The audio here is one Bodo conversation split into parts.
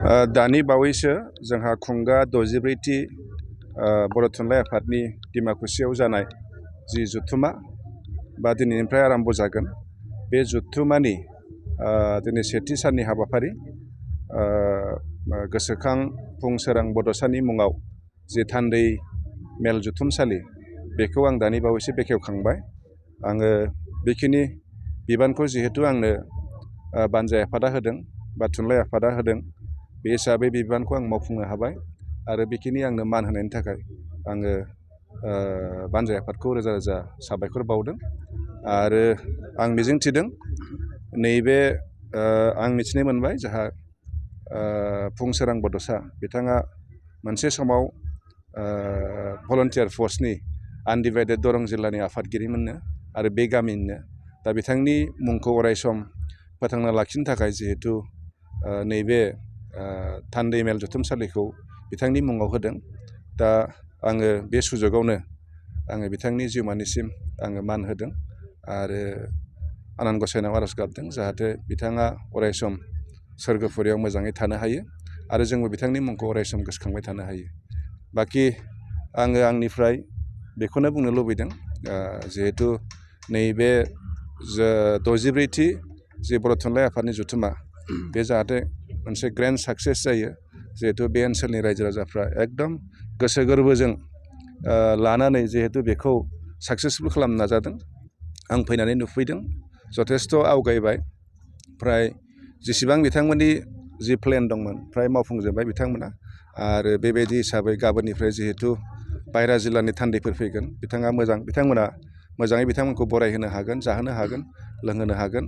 दानि बावैसो जोंहा खुंगा 64थि बर' थुनलाइ आफादनि डिमाकुसियाव जानाय जि जथुमा बा दिनैनिफ्राय आराम्भ जागोन बे जथुमानि दिनै सेथि साननि हाबाफारि गोसोखां फुं सोरां बड'सानि मुङाव जि थान्दै मेल जुथुमसालि बेखौ आं दानि बावैसो बेखेवखांबाय। आङो बेखिनि बिबानखौ जिहेतु आंनो बानजाय आफादा होदों बा थुनलाइ आफादा होदों, बे हिसाबै बिबानखौ आं मावफुंनो हाबाय आरो बेखिनि आंनो मान होनायनि थाखाय आङो बानजाय आफादखौ रोजा रोजा साबायखर बावदों। आरो आं मिजिंथिदों नैबे आं मिथिनो मोनबाय जोंहा फुं सोरां बड'सा बिथाङा मोनसे समाव भलन्टियार फर्सनि आनडिभाइडेड दरं जिल्लानि आफादगिरिमोननो आरो बे गामिनिनो। दा बिथांनि मुंखौ अरायसम फोथांना लाखिनो थाखाय जिहेतु नैबे थान्दै मेल जुथुमसालिखौ बिथांनि मुङाव होदों। दा आङो बे सुजुगावनो आङो बिथांनि जिउमानिसिम आङो मान होदों आरो आनान गसाइनाव आर'ज गाबदों जाहाथे बिथाङा अरायसम सोरगोफुरियाव मोजाङै थानो हायो आरो जोंबो बिथांनि मुंखौ अरायसम गोसोखांबाय थानो हायो। बाखि आङो आंनिफ्राय बेखौनो बुंनो लुबैदों जिहेतु नैबे 64थि जि बर' थुनलाइ आफादनि जथुमा बे जाहाथे मोनसे ग्रेन्ड साक्सेस जायो। जिहेतु बे ओनसोलनि रायजो राजाफ्रा एकदम गोसो गोरबोजों लानानै जिहेतु बेखौ साक्सेसफुल खालामनो नाजादों। आं फैनानै नुफैदों जथेस्थ' आवगायबाय, फ्राय जेसेबां बिथांमोननि जि प्लेन दंमोन फ्राय मावफुंजोब्बाय बिथांमोना। आरो बेबायदि हिसाबै गाबोननिफ्राय जिहेतु बायह्रा जिल्लानि थान्दैफोर फैगोन बिथांमोना मोजाङै बिथांमोनखौ बरायहोनो हागोन, जाहोनो हागोन, लोंहोनो हागोन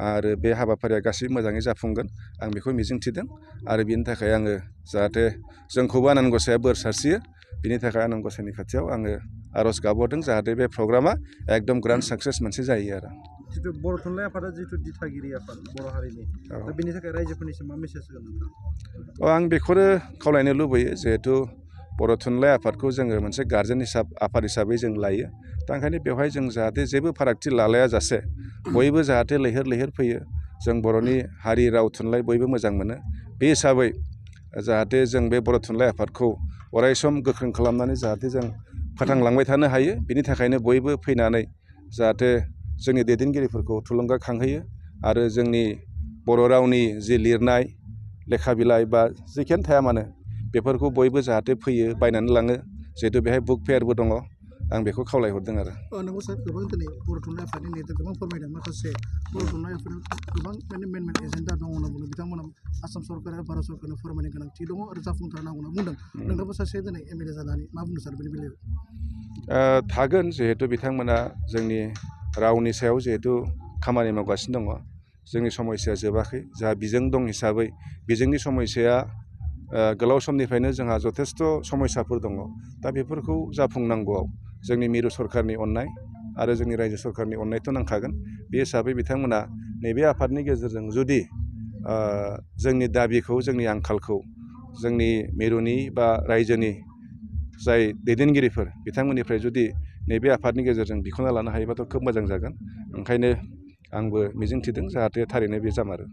आरो बे हाबाफारिया गासैबो मोजाङै जाफुंगोन आं बेखौ मिजिंथिदों। आरो बिनि थाखाय आङो जाहाथे जोंखौबो आनान गसाइया बोर सारस्रियो, बिनि थाखाय आनान गसाइनि खाथियाव आङो आर'ज गाबहरदों जाहाथे बे प्रग्रामा एकदम ग्रान्ड साक्सेस मोनसे जायो आरो। जिथु बर' थुनलाइ आफादा जिथु दिथागिरि आफाद बर' हारिनि, दा बेनि थाखाय रायजोफोरनिसिम मा मेसेज होगोन नोंथां? आं बेखौनो खावलायनो लुबैयो जिहेतु बर' थुनलाइ आफादखौ जोङो मोनसे गार्जेन आफाद हिसाबै जों लायो। दा ओंखायनो बेवहाय जों जाहाथे जेबो फारागथि लालाया जासे बयबो जाहाथे लैहोर लैहोर फैयो। जों बर'नि हारि राव थुनलाइ बयबो मोजां मोनो। बे हिसाबै जाहाथे जों बे बर' थुनलाइ आफादखौ अरायसम गोख्रों खालामनानै जाहाथे जों फोथांलांबाय थानो हायो, बिनि थाखायनो बयबो फैनानै जाहाथे जोंनि दैदेनगिरिफोरखौ थुलुंगाखांहोयो आरो जोंनि बर' रावनि जि लिरनाय लेखा बिलाइ बा जेखियानो थाया मानो बेफोरखौ बयबो जाहाथे फैयो बायनानै लाङो। जिहेतु बेहाय बुक फेयारबो दङ, आं बेखौ खावलायहरदों आरो। नंगौ सार, गोबां दिनै बर' थुनलाइ आफादनि नेता गोबां फोरमायदों माखासे बर' थुनलाइ आफादाव गोबां मेन एजेन्डा दङ होनना बुंदों बिथांमोना। आसाम सरकार आरो भारत सरकारनो फोरमायनो गोनांथि दङ आरो जाफुंथारनांगौ होनना बुंदों। नोंथांबो सासे दिनै MLA जानानै मा बुंनो सार बेनि बेलायाव? थागोन, जिहेतु बिथांमोना जोंनि रावनि सायाव जिहेतु खामानि मावगासिनो दङ। जोंनि समस्याया जोबाखै, जोंहा बिजों दं हिसाबै बिजोंनि समस्याया गोलाव समनिफ्रायनो जोंहा जथेस्थ' समस्याफोर दङ। दा बेफोरखौ जाफुंनांगौआव जोंनि मिरु सरकारनि अननाय आरो जोंनि रायजो सरकारनि अननायथ' नांखागोन। बे हिसाबै बिथांमोना नैबे आफादनि गेजेरजों जुदि जोंनि दाबिखौ, जोंनि आंखालखौ जोंनि मिरुनि बा रायजोनि जाय दैदेनगिरिफोर बिथांमोननिफ्राय जुदि नैबे आफादनि गेजेरजों बिख'ना लानो हायोबाथ' खोब मोजां जागोन। ओंखायनो आंबो मिजिंथिदों जाहाथे थारैनो बे जामारो।